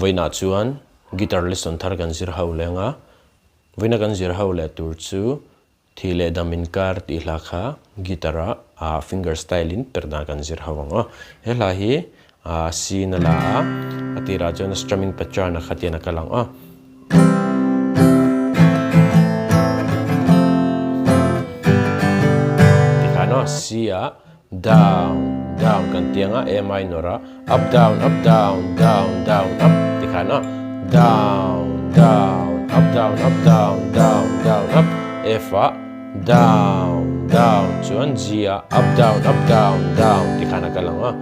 Vawiinah chuan guitar lesson thar kan zir ho leng a, vawiina kan zir ho leh tur chu Thih leh dam inkar tih hla kha guitar a finger style in perh dan kan zir ho ang aw. He hla hi C in a la a, a tirah chuan a strumming pattern a kha tian a kal ang aw. Tikhan aw C ah down down kan ti ang a, A minor ah up down up down down down up tikhan aw down down up down up down down down up F ah down down chuan G ah up down up down down tikhan a kal ang aw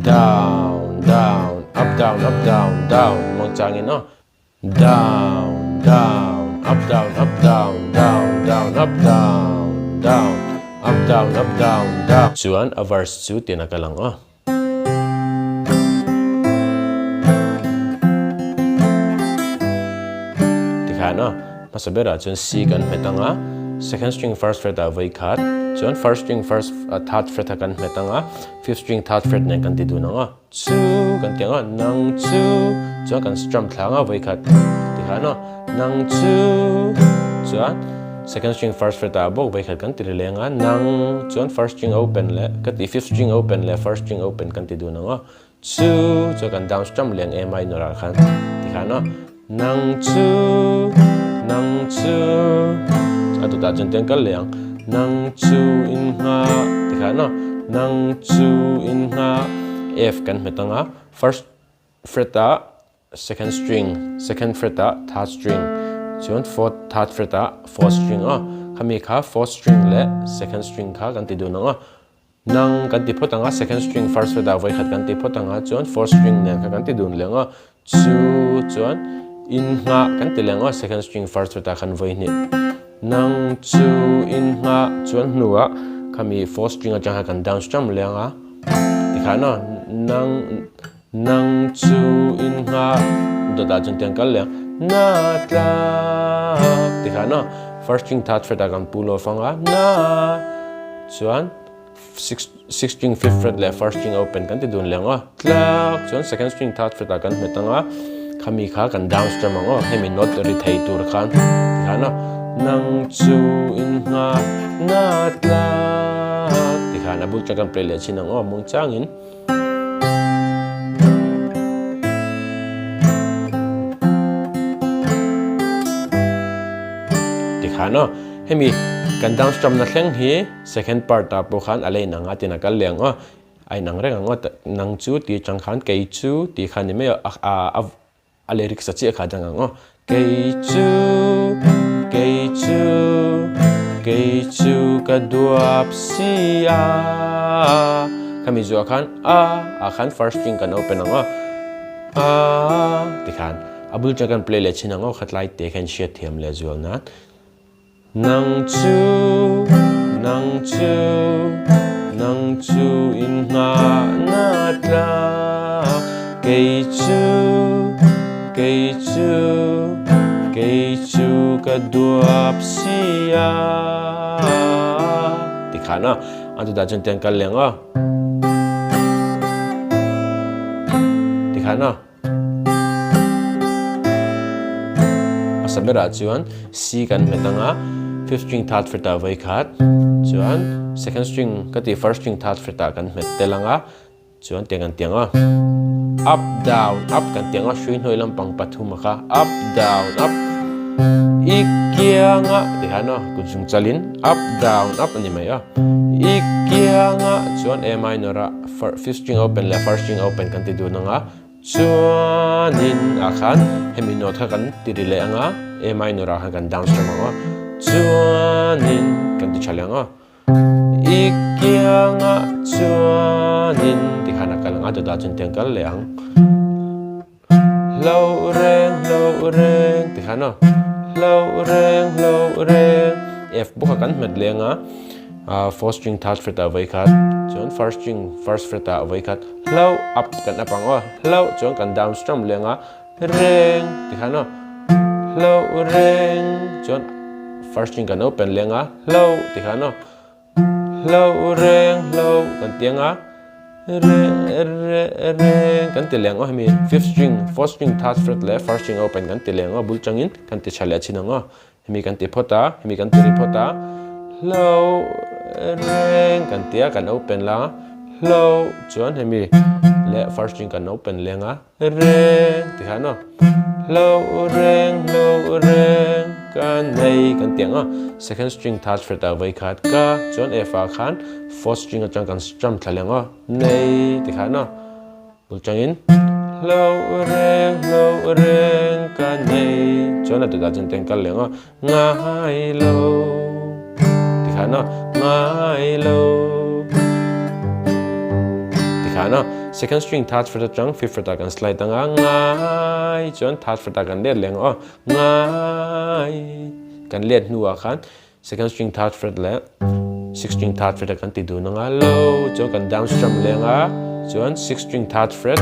down down up down up down down mawng changin aw Down, down, up, down, up, down, down, down, up, down, down, up, down, up, down, down. Chuan a verse chu tian a kal ang aw. Tikhan aw, hmasa berah chuan C kan hmet ang a, second string first fret ah vawi khat, chuan first string first third fret ah kan hmet ang a, fifth string third fret nen kan ti dun ang aw. Chu kan ti ang a, nang chu chuan kan strum thla ang a vawikhat ti khan aw, nang chu chuan second string first fret ah bawk vawikhat kan ti ri leng a, nang chuan first string open leh ka ti fifth string open leh first string open kan ti dun ang aw, chu chuan kan down strum leng A minor ah khan ti khan aw, nang chu nang chu a tawtah chuan tiang kal leh ang, nang chu in nghah ti khan aw, nang chu in nghah F kan hmet ang a, first fret ah second string, second fret ah third string chuan fourth third fret ah fourth string aw, khami kha fourth string leh second string kha kan ti dun ang aw. Nang kan ti phawt ang a, second string first fret ah vawikhat kan ti phawt ang a, chuan fourth string nen kha kan ti dun leh ang a, chu chuan in nghah kan ti leh ang a, second string first fret ah khan vawihnih nang chu in nghah chuan hnuah khami fourth string atang khan kan down strum leh ang a, tikhan aw nang nang chu in nghah dawt ah chuan tiang kal leh ang na tlak tikhan aw first string third fret ah kan pull off ang a na chuan six six string fifth fret leh first string open kan ti dun leh ang aw tlak chuan second string third fret ah kan hmet ang a khami kha kan down strum ang aw hemi note ri thei tur khan tikhan aw nang chu in nghah na tlak tikhan a bul chuan kan play leh chin ang aw mung changin. Tikhan aw hemi kan down strum na thleng hi second part ah pawh khan a la inang a tin a kal leh ang aw a inang reng ang aw nang chu tih atang khan kei chu tih kha ni mai a a lyrics a chiah kha dang ang aw kei chu kei chu kei chu ka duap si a khami zuah khan a ah khan first string kan open ang aw a tikhan a bul chuan kan play leh chin ang aw khatlai te khan hriat thiam leh zual nan. Nang chu, nang chu, nang chu in nghahna tlak. Kei chu, kei chu, kei chu ka duap si a. Tikhan a, an chutah chuan tiang kal leng a. Tikhan a. Hmasa berah chuan C kan hmet ang a, fifth string third fret ah vawi khat, chuan second string ka tih first string third fret ah kan hmet tel ang a, chuan tiang kan ti ang a, up down up kan ti ang a, hrui hnuai lampang pathum a kha up down up i kianga ti khan aw kut zung chalin up down up a ni mai a, i kianga chuan A minor ah. Fifth string open leh first string open kan ti dun ang a, chuanin ah khan hemi note kha kan ti ri leh ang a, A minor ah khan kan down strum ang a, chuanin kan ti tha leh ang a, i kiangah chuanin ti khan a kal ang a, dawtah chuan tiang kal leh ang. Hlo reng hlo reng ti khan aw hlo reng hlo reng F bawk a kan hmet leng a fourth string third fret ah vawi khat chuan first string first fret ah vawi khat hlo up kan up ang aw hlo chuan kan down strum leng a reng ti khan aw hlo reng chuan first string kan open leng a hlo ti khan aw hlo reng hlo kan ti ang a. Re re reng kan ti leng aw hemi fifth string fourth string third fret leh first string a open kan ti leng aw bul changin kan ti tha leh chin ang aw hemi kan ti phawt a hemi kan ti ri phawt a hlo reng kan tia kan open la hlo chuan hemi leh first string kan open leng a reng ti khan aw hlo reng hlo reng ka nei kan ti ang aw second string third fret ah vawi khat ka chuan F ah khan fourth string atang kan strum thla leng aw nei ti khan aw bul tangin hlo reng hlo reng ka nei chuan a dawtah chuan teng kal leng aw ngai lo ti khan aw ngai lo ti khan aw second string third fret atang fifth fret ah kan slide anga ngai chuan third fret ah kan let leng aw ngai kan let hnuah khan second string third fret leh sixth string third fret ah kan ti dun anga lo chuan kan down strum leng a chuan sixth string third fret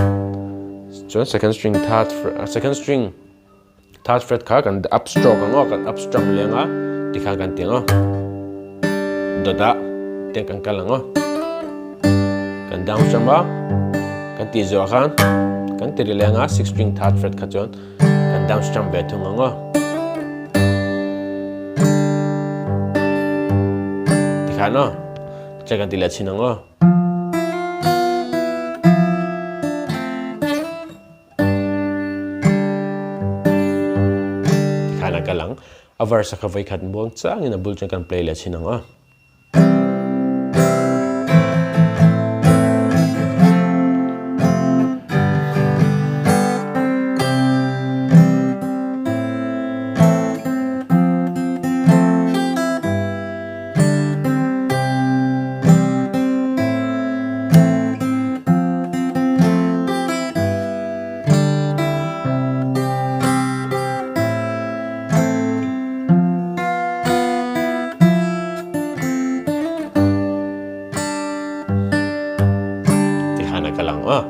chuan second string third fret second string Third fret kha kan up stroke ang aw, kan up strum leng a, tikhan kan ti ang aw. Dawt ah tiang kan kal ang aw. Kan down strum a, kan tih zawh khan kan ti ri leng a, sixth string third fret kha chuan kan down strum ve thung ang aw. Tikhan aw, che kan ti leh chhin ang aw. Tikhan a kal ang. A verse a kha vawikhat muang changin a bul chuan kan play leh chhin ang aw. Tikhan a kal ang aw.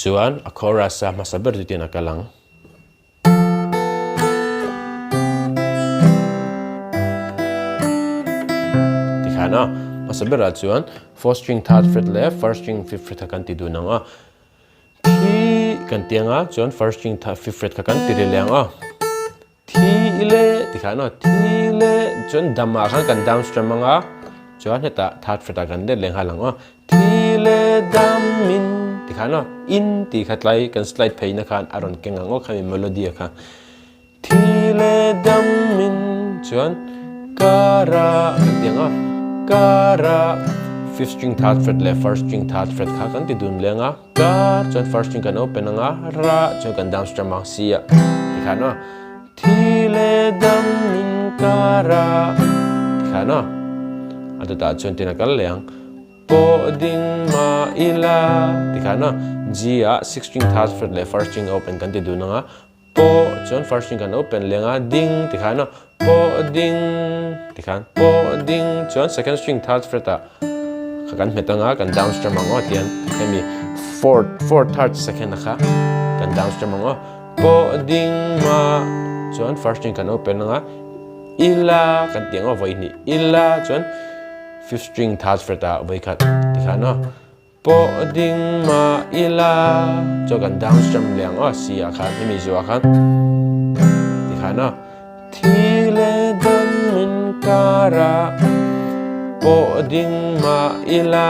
Chuan a chorus a hmasa ber tutin a kal ang. Tikhan a hmasa berah chuan fourth string third fret leh first string fifth fret kha kan ti dun ang a. Thi kan ti ang a chuan first string fifth fret kha kan ti ri leh ang a. Thi le tikhan a thi le chuan dam ah khan kan down strum ang a chuan hetah third fret ah kan let leh nghal ang a. Thi le dam in tikhan a in tih kha tlai kan slide phei na khan a rawn keng ang aw khami melody a kha. Thi le dam in chuan kara kan ti ang a kara fifth string third fret leh first string third fret kha kan ti dun leng a. Kar chuan first string kan open anga ra chuan kan down strum ang C ah tikhan aw thi leh dam in kara tikhan aw a dawtah chuan tin a kal leh ang pawh ding mah ila tikhan aw G ah sixth string third fret leh first string open kan ti dun anga pawh chuan first string kan open leh anga ding tikhan aw pawh ding tikhan pawh ding chuan second string third fret ah kha kan hmet anga kan down strum ang aw tian hemi fourth fourth third second a kha kan down strum ang aw pawh ding ma chuan first string kan open anga ila kan ti ang aw vawi hnih ila chuan fifth string third fret ah vawi khat tikhan aw Pawh ding mah ila chuan kan down strum leh ang aw C ah khan hemi zuah khan ti khan aw Thi leh dam in karah pawh ding mah ila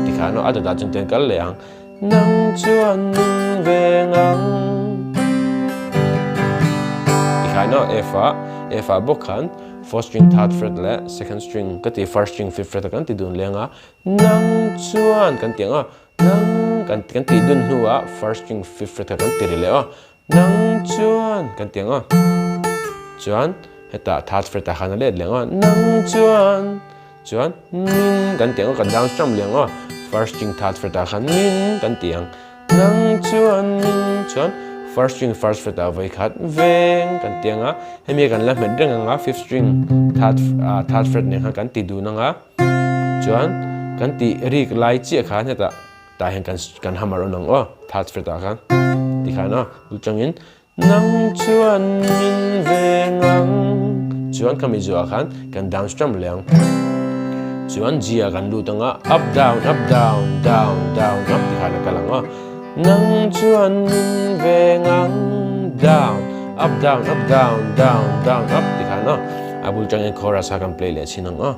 ti khan aw a dawtah chuan tiang kal leh ang Nang chuan min veng ang ti khan aw F ah F ah bawk khan fourth string third fret leh second string ka ti first string fifth fret ah kan ti dun leng a Nang chuan kan ti ang a, nang kan kan tih dun hnuah first string fifth fret kha kan ti ri leh a, nang chuan kan ti ang a, chuan hetah third fret ah khan a let leh ang a, nang chuan chuan min kan ti ang a, kan down strum leh ang a, first string third fret ah khan min kan ti ang, nang chuan min chuan first string first fret ah vawi khat veng kan ti ang a, hemi kan la hmet reng ang a, fifth string third third fret nen khan kan ti dun ang a. Chuan kan tih rik lai chiah khan hetah tah hian kan kan hammer on ang aw third fret ah khan tikhan aw lu changin nang chuan min veng ang chuan khami zuah khan kan down strum leh ang. Chuan G ah kan lut anga up down up down down down up ti khan a kal ang a. Nang chuan min veng ang down up down up down down down up ti khan a. A bul tangin chorus kha kan play leh chhin ang a.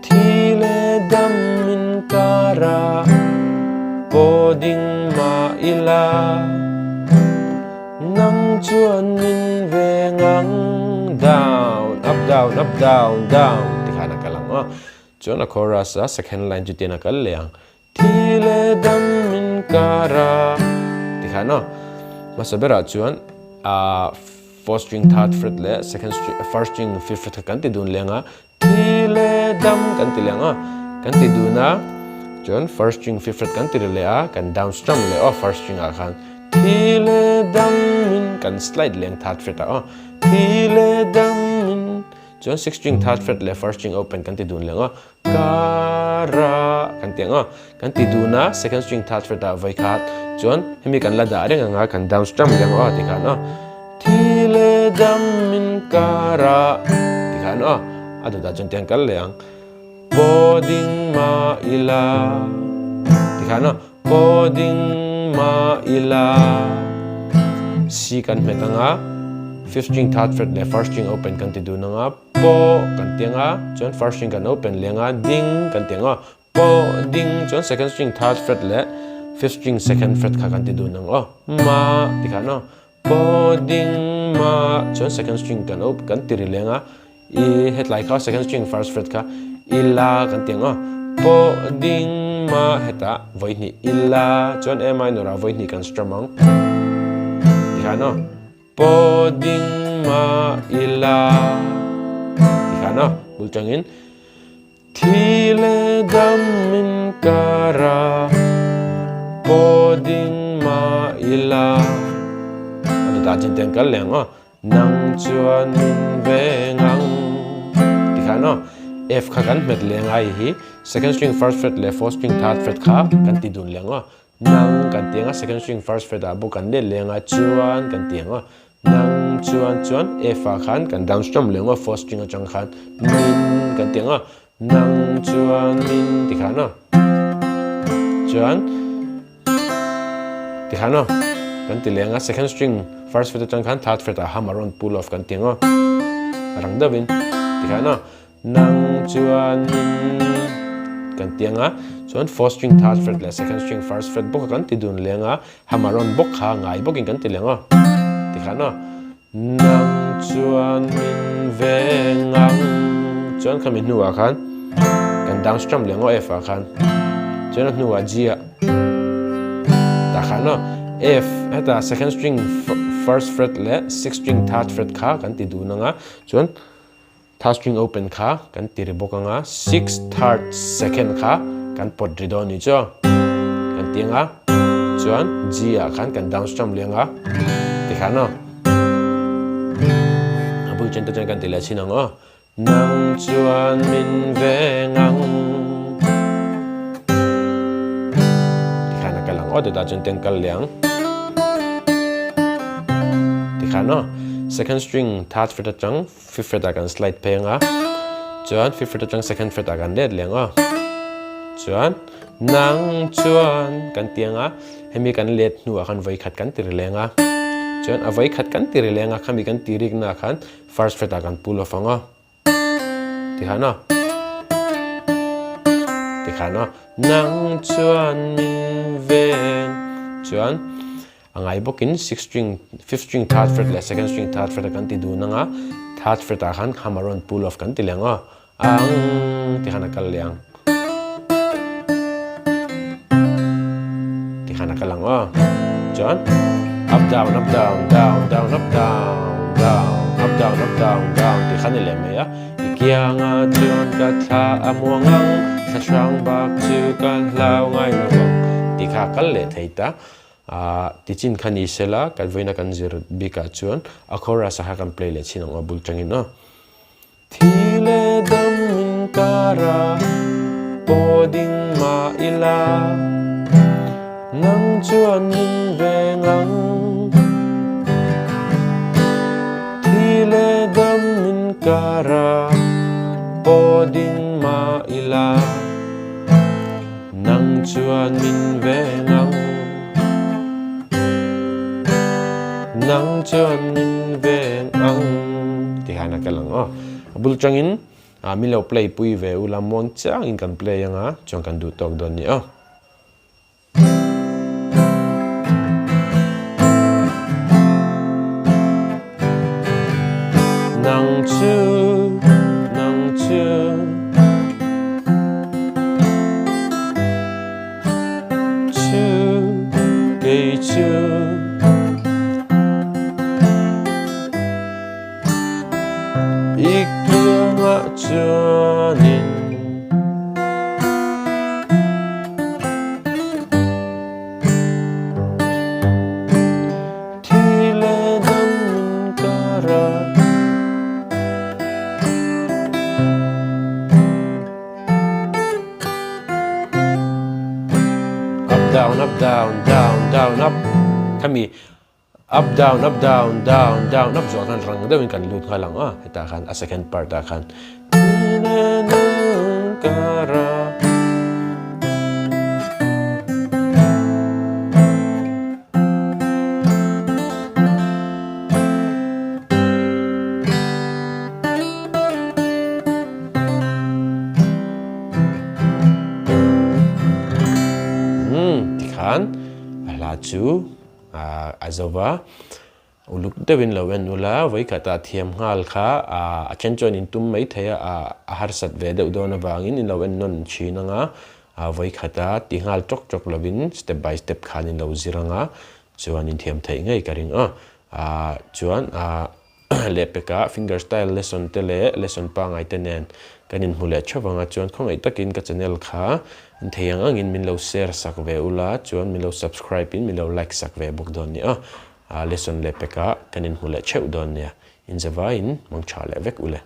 Thi leh dam min kar a, paw ding mah ila, Nang chuan min veng ang, down, up down, up down, down ti khan a kal ang a. Chuan a chorus a second line chu tian a kal leh ang. Thi leh dam min kar a ti khan aw. Hmasa berah chuan ah fourth string third fret leh second string first string fifth fret kha kan ti dun leng a. Thi leh dam kan ti leh ang a, kan ti dun a, chuan first string fifth fret kan ti ri leh a, kan down strum leh aw first string ah khan thi leh dam in kan slide leng third fret ah aw thi leh dam in chuan sixth string third fret leh first string open kan ti dun leh ang aw ka ra kan ti ang aw kan ti dun a second string third fret ah vawi khat chuan hemi kan la dah reng ang a kan down strum leh ang aw ti khan aw thi leh dam in ka ra ti khan aw a dawtah chuan tiang kal leh ang paw ding mah ila ti khan aw paw ding mah ila C kan hmet ang a fifth string third fret leh first string open kan ti dun ang a paw kan ti ang a chuan first string kan open leh ang a ding kan ti ang aw Paw ding chuan second string third fret leh fifth string second fret kha kan ti dun ang aw. Ma ti khan aw. Paw ding ma chuan second string kan op kan ti ri leng a. I hetlai kha second string first fret kha i la kan ti ang aw. Paw ding ma hetah vawi hnih i la chuan A minor ah vawi hnih kan strum ang ti khan aw. Paw ding ma i la ti khan aw. Bul tangin. Thi leh dam min kar a, paw ding mah ila. A dawtah chuan tiang kal leh ang aw. Nang chuan min veng ang. Tikhan aw, F kha kan hmet leh ngai hi second string first fret leh fourth string third fret kha kan ti dun leh ang aw. Nang kan ti ang a, second string first fret ah bawk kan let leh ang a, chuan kan ti ang a, nang chuan chuan F ah khan kan down strum leh ang a, fourth string atang khan min kan ti ang a, nang chuan min ti khan a, chuan ti khan a, kan ti leh ang a, second string first fret atang khan third fret ah hammer on pull off kan ti ang a, rang deuh in ti khan a. Nang chuanin kan ti anga chuan fourth string third fret leh second string first fret bawk a kan ti dun leng a hammer on bawk kha ngai bawkin kan ti leng a ti khan aw nang chuanin veng ang chuan khami hnuah khan kan down strum leng aw F ah khan chuan a hnuah G ah tah khan aw F heta second string first fret leh sixth string third fret kha kan ti dun anga chuan Third string open kha kan ti ri bawk anga six third second kha kan pawt ri dawn ni chu kan ti anga chuan G ah khan kan down strum leh anga ti khan aw a bul chen te chuan kan ti leh chhin ang aw nang chuan min veng ang ti khan a kal ang aw chutah chuan teng kal leh ang ti khan aw second string third fret atang Fifth fret ah kan slide phei anga chuan fifth fret atang second fret ah kan let leh ang aw chuan nang chuan kan ti anga hemi kan let hnuah khan vawi khat kan ti ri leng a chuan a vawi khat kan ti ri leng a khami kan ti rik na khan first fret ah kan pull off ang aw ti khan aw ti khan aw nang chuan min ven chuan A ngai bawkin sixth string, fifth string third fret leh second string third fret a kan ti dun anga, third fret ah khan hammer on pull off kan ti leh ang aw, ang ti khan a kal leh ang. Ti khan a kal ang aw. Chuan up down up down down down up down down up down up down down ti khan ni leh mai a. I kianga chuan ka thla a muang ang, thla hrang bak chu ka hlau ngai lo ang ti kha a kal leh thei ta. A tichin kha ni sela kan vawiina kan zir bikah chuan a chorus ah kha kan play leh chin ang aw bul tangin aw. Thi leh dam min kar a paw ding mah ila nang chuan min veng ang. Thi leh dam min kar a paw ding. mah ila nang chuan min veng ang nang chuan min veng ang ti khan a kal ang aw a bul tangin min lo play pui ve ula muang chiangin kan play anga chuan kan duh tawk dawn ni aw. Nang chu, nang chu Chu, kei chu I kiangah chuanin. Thi leh dam min kar a. Up down up down down down up khami up down up down down down up zawh khan rang deuhin kan lut nghal ang a hetah khan a second part ah khan thi leh dam kar a. Umm tikhan a hla chu a zo va, uluk deuhin lo en ula vawikhat ah thiam nghal kha a then chuan in tum mai thei a, a harsat ve deuh dawn avangin in lo en nawn thin anga vawikhat a ti nghal tawk tawk lovin step by step khan in lo zir anga chuan in thiam theih ngei ka ring a, chuan Lehpekah finger style lesson te leh lesson pangai te nen kan inhmu leh theuh vang a chuan khawngaih takin ka channel kha in thei ang angin min lo share sak ve ula chuan min lo subscribe in min lo like sak ve bawk dawn nia lesson lehpekah kan inhmu leh theuh dawn nia inzavaiin mangtha leh vek ule.